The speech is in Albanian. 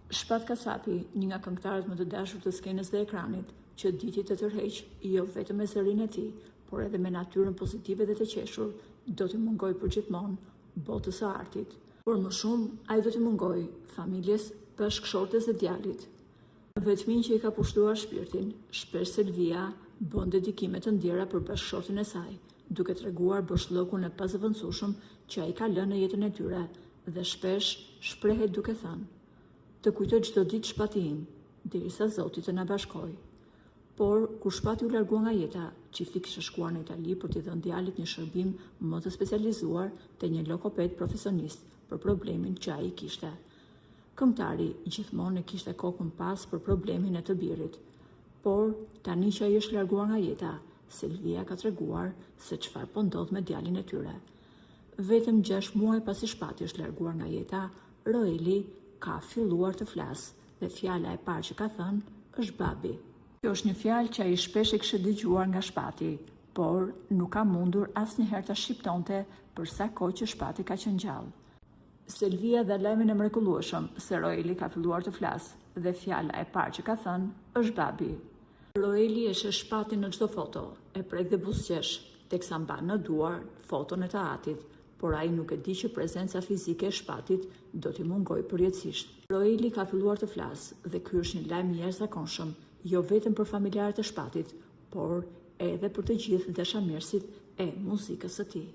Shpat Kasapi, një nga këngëtarët më të dashur të skenës dhe ekranit, që diti të tërheqë jo vetëm me zërin e tij, por edhe me natyrën pozitive dhe të qeshur, do t'i mungojë përgjithmonë botës së artit. Por më shumë, ai do t'i mungojë familjes, bashkëshortes dhe djalit. Në vetminë që i ka pushtuar shpirtin, shpesh Selvia bën dedikime të ndjera për bashkëshortin e saj, duke treguar boshllëkun e pazëvendësueshëm që ai ka lënë në jetën e tyre dhe shpesh shprehet duke thënë, Të kujtoj çdo ditë Shpati im, derisa Zoti të na bashkojë. Por, kur Shpati u largua nga jeta, çifti kishte shkuar në Itali për t'i dhënë djalit një shërbim më të specializuar te një logoped profesionist për problemin që ai kishte. Këngëtari gjithmonë e kishte kokën pas për problemin e të birit. Por, tani që ai është larguar nga jeta, Selvia ka treguar se çfarë po ndodh me djalin e tyre. Vetëm gjashtë muaj pasi Shpati është larguar nga jeta, Roeli ka filluar të flasë dhe fjala e parë që ka thënë është babi. Kjo është një fjalë që ai shpesh e kishte dëgjuar nga Shpati, por nuk ka mundur asnjëherë ta shqiptonte për sa kohë që Shpati ka qenë gjallë. Selvia dha lajmin e mrekullueshëm se Roeli ka filluar të flasë dhe fjala e parë që ka thënë është babi. Roeli e sheh Shpatin në çdo foto, e prek dhe buzëqesh, teksa mban në duar foton e të atit, por ai nuk e di që prezenca fizike e Shpatit do t'i mungojë përjetësisht. Roeli ka filluar të flasë dhe ky është një lajm i jashtëzakonshëm, jo vetëm për familjarët e Shpatit, por edhe për të gjithë dashamirësit e muzikës së tij.